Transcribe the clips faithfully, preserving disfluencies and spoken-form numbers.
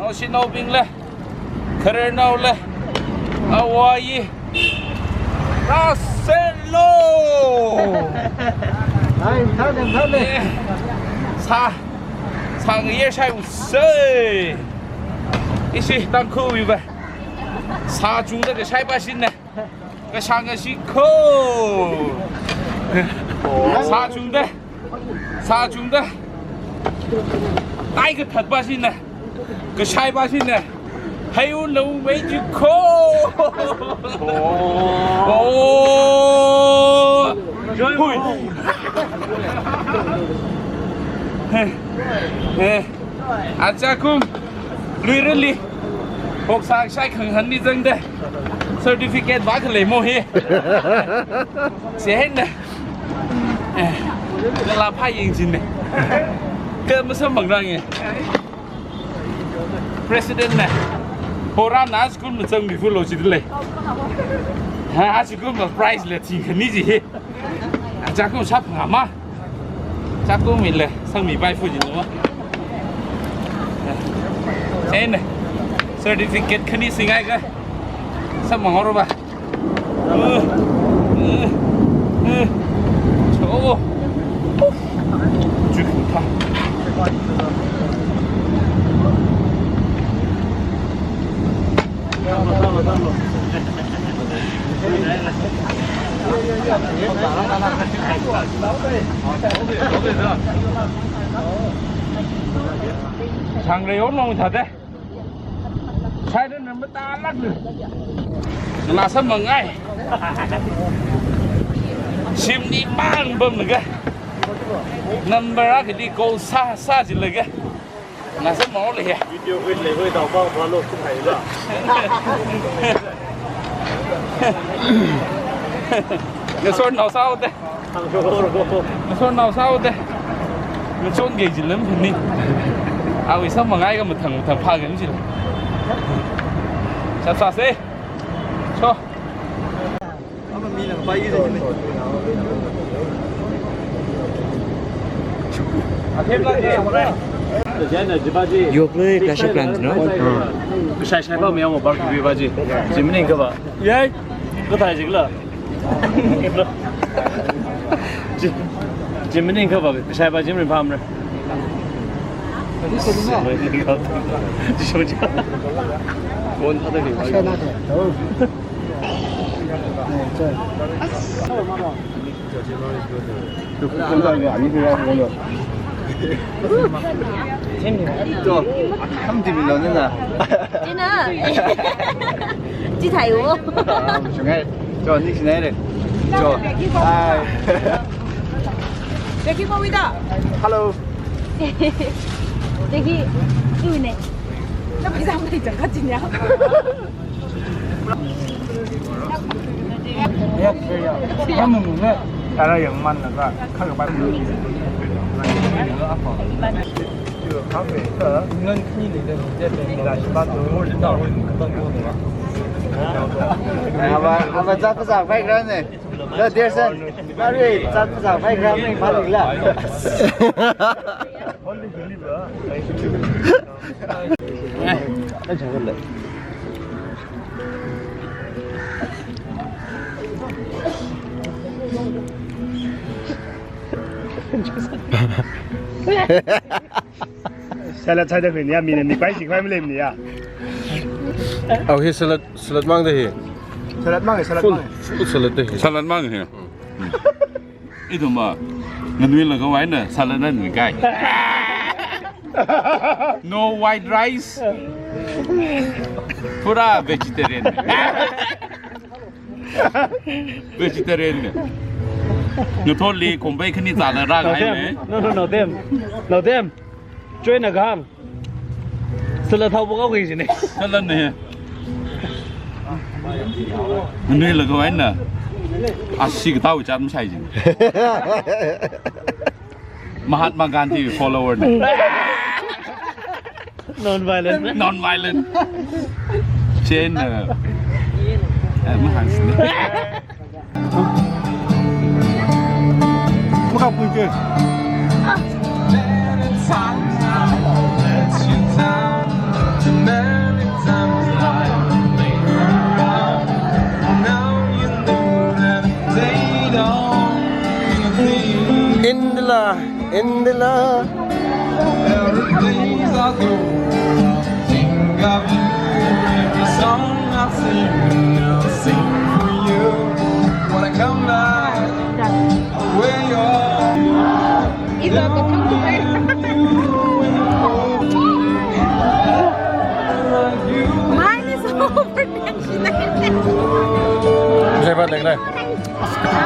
Naoshinaobingla, khararnaola, awai, rāserlu. Hai, thāda, thāda. Eh, sā, sā ngayar shaiusei. Ishi Tangkhulwui vā. Sā chungda kashai pāshina. Kashāng kashi ko. Sā chungda. Sā chungda. Ai kathat pāshina. Kashai pāshina. Hai u nau mei chi ko. Oh. Hui. He. He. Achakum, luirali, hoksā shai khanghanli zangda, certificate vā khalei mo hi. Sehena. Eh, kala phā yangchinna. Kha masamphangrange. President na. Horamna school mazangmi fulo chidalei. Ha, school ma prize la thingkhani ji hi. Achakum sāphangama. Chakum mile, sangmi bai fu jin ma. Sehena. Certificate khani singai ka. Samang oro ba. Uh, uh, uh. Cho. Chu pha. Shangrei onlong thāda. Shaida na matālāklu. Nala samphangai. Shimli mang pamlaga. Number akhali call sā, sā jilaga. Nasa mole ya. Video khuitlei khuidao pao palo sum haila. Ngasotnao sāhaoda. Ngasotnao sāhaoda. Ngasot ngei jilam phani. Awui samphangai ka mathang mathang phāngai jila. Chap sāse. Cho. Yoklui kasha plan no? Kashai shai ba mi amo bar kubi ba ji. Jimning ka ba. Yai. Kathā jikla. Ji-, jimning ka ba kashai ba jimning pamra. Ji shong ji. Mon thāda ni. Cho, kham timi lo nina. Ina. Ji thai wo. Ah, shungai. Cho, ni sinai re. Cho. Ai. Jackie, mo wida. Hello. Jackie, tu ne. Na pisa mai jang ka jin ya. Tara yang man na ka, ka ka ba. Ngan kini le de, de la shi ba do, mo da ro ka ba do ne ba. Aba, aba za ka za bai gra ne. Da der san. Ba re, za ka za bai gra ne, ba ri la. Salad sai da khuni ya, mi ne mi pai si pai mile ni ya. Au hi salad, salad mang da hi. Salad mang, salad full, mang. Full salad da hi. Salad mang hi. Ithumva, nganuilaga wai na salad na ngakai. No white rice. Pura vegetarian. Vegetarian. Ngathorli kombai khani zāda rāngai ne. No, no, no, dem. No, dem. Join na gang. Salad thao bu kau kai jine. Salad ne. Nganuilaga wai na. Asi kathao chat mashai jine. Mahatma Gandhi follower ne. Non-violent. Non-violent. Chen, uh, uh, mahans ne. Makapui ke. Every day I go, think of you. Every song I sing, I'll sing for you. Wanna come back where you are. Mine is over. Masaipat lei khala?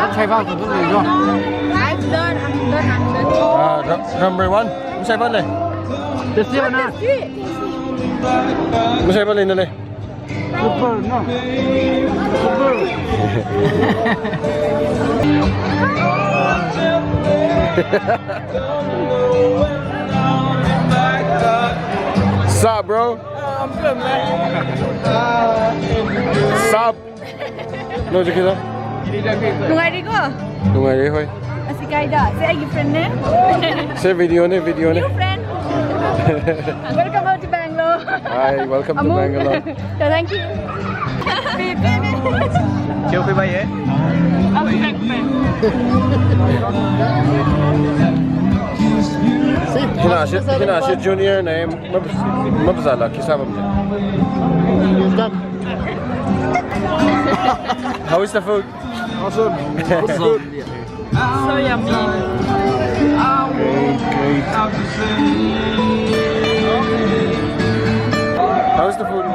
Masaipat lei khala? I've done, I'm done, I'm done. Ah, ram-, ramri one. Masaipat lei? Tasty or not? Tasty. Masaipat lei nale? Super, no. Super. Sup, bro? I'm good, man. Sup? No, check it out. Nungairiko? Nungairi, hoi. Asi kaida. Say your friend name. Say video ne, video ne. New friend. Welcome out to Bangalore. Hi, welcome to Bangalore. So, thank you. Pi, pi, pi. Cheo khui bai ye? I'll be back, friend. Hina shi, hina shi junior name. Mab-, mabzala kisa bam. How is the food? Awesome. Awesome. So yummy. Great, great. How is the food?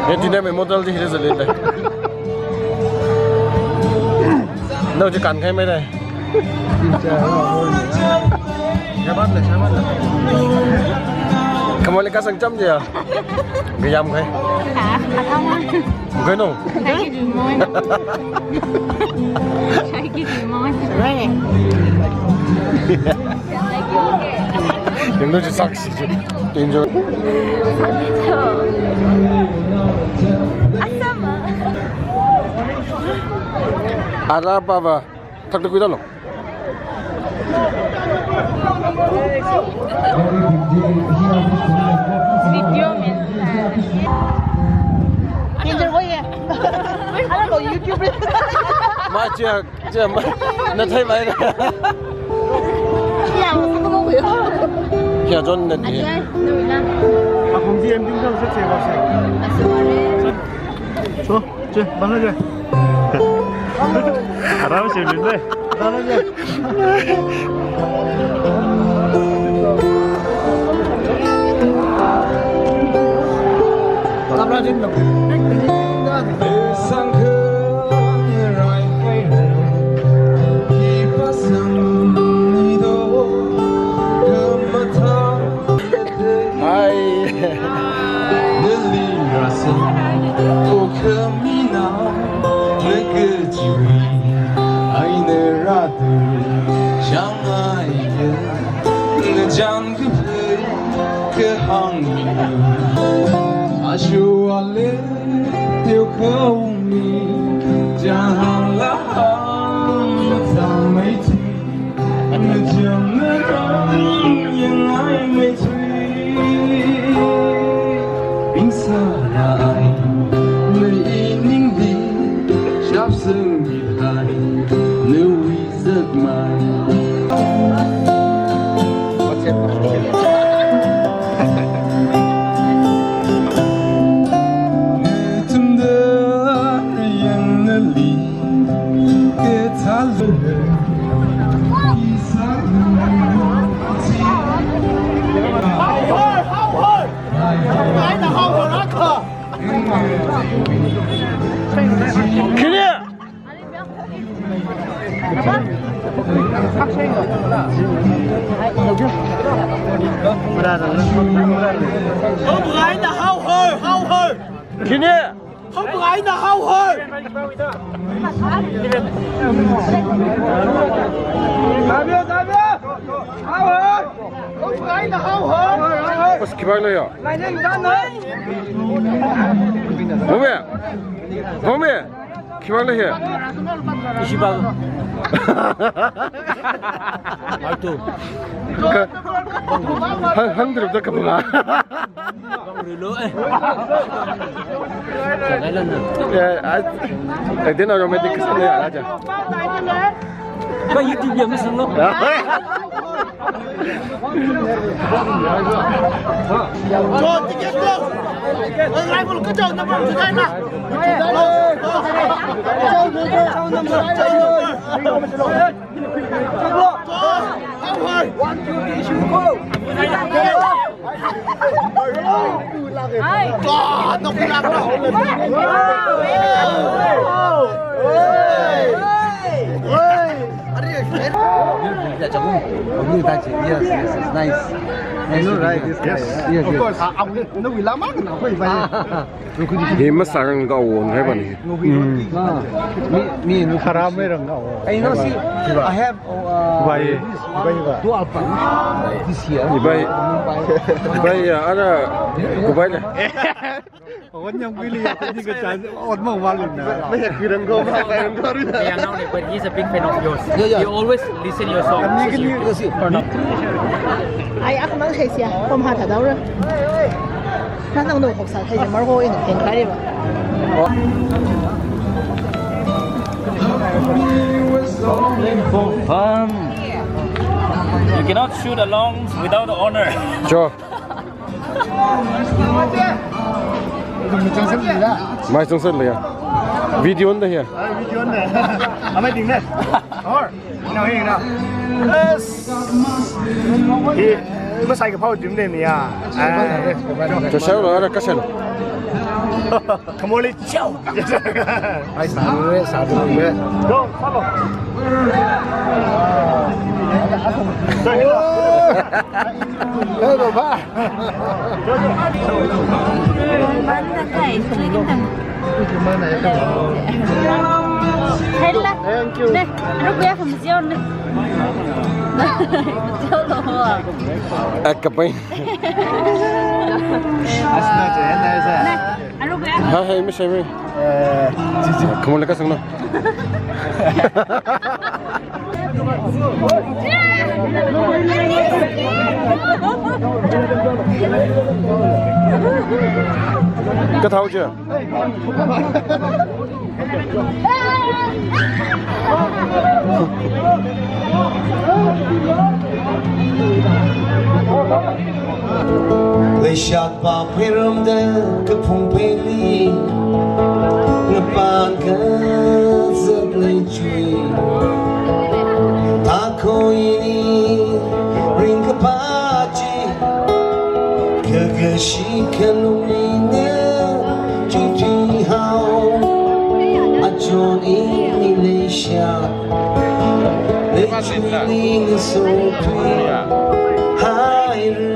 Ye dinner mein model ji hile zalile. Nao chi kan khai mai dai. Shaman le, shaman le. Kamal ka sang cham je ya. Gayam khai. Ha, athama. Gano. Shai ki di mon. Shai ki di mon. Right. Yang tu je saksi je. Enjoy. Asama. Ara baba. Thakta khuida lo. Video mein. Enjoy wo ye. Ara ko YouTube. Ma chia, chia ma. Na thai mai na. Ya, masuk ko ko. Ya, John na di. Aja, no na. Akong di ending ka sa che ba sa. Asware. So. Che, bang aja. Aram se bin de. Bang aja. Kamra jin lo. Hi. Nali rasa, o khamina, nakajiwui, aina ratu, shangai ya, najan kaphei, kahāng, ashu ale, teo kaumi, jahāng lahāng, tangmei chi. Kine? Hao pai na hao hoi. Tabio, tabio. Hao hoi. Hao pai na hao hoi. Bas, khipākhala ya? Lai neng dan na. Homi. Homi. Khipākhala ya? Ishi ba. Matu. Ka, hang, hangdrupta kapanga. Bang rilo, eh. Jangai lan na. Yeah, I, I didn't aromatic kasam ya, aja. Ka YouTube ya masang lo. John, ticket close. Rifle ka John number two nine na. John number, John number. One, two, three, shoot, go! Hi. Yes, yes, yes, nice. Nice. You know, right, this guy. Yes, yes, of course. Yes. I, I will, no, we lama na, koi bai. Hi masārang kawo hai bani. Mm. Ah, mi, mi nu kharā mairang kawo. I know, see, I have, uh, Bai. This one, Bai, bai. Two alpha. This year. Bai. Mumbai. Bai ya, ara, Dubai na. Wan yang pili ya, kuni ka chance, ot mang wali na. Mai ya, kwi rang ko, mai rang ko ri na. Yeah, now, but he's a big fan of yours. Yeah, yeah. He always listen your song. Kani, kani, kasi. Ai, ak mang hai sia, pom ha tha daura. Nang nang no hok sa khai mar ko in pen kare ba. Fun. You cannot shoot along without the honor. Sure. Mai chang sen liya. Video on the here. Video on the. Amai ding ne. Or. Yes. Hi, masai kaphā dim de ni ya. Ai. Kasā lo, ara kasā lo. Kamoli chao. Ai, sālu re, sālu re. Go, follow. Hello, ba. Thank you. Nek, anu kuya kamu zion nek. Zion lo. Ak kapai. Asna je, na je. Nek, anu kuya. Hi, hi, Miss Amy. Eh, ji, ji. Kamu lekas sana. Kathau je. Leishat pa pherum de kaphung peli, napan ka zat lei chui. Tako ini ring kapachi, kakashi kalung ini chuti hao. Achon ini leishat, lei chui ni so tui hai ru.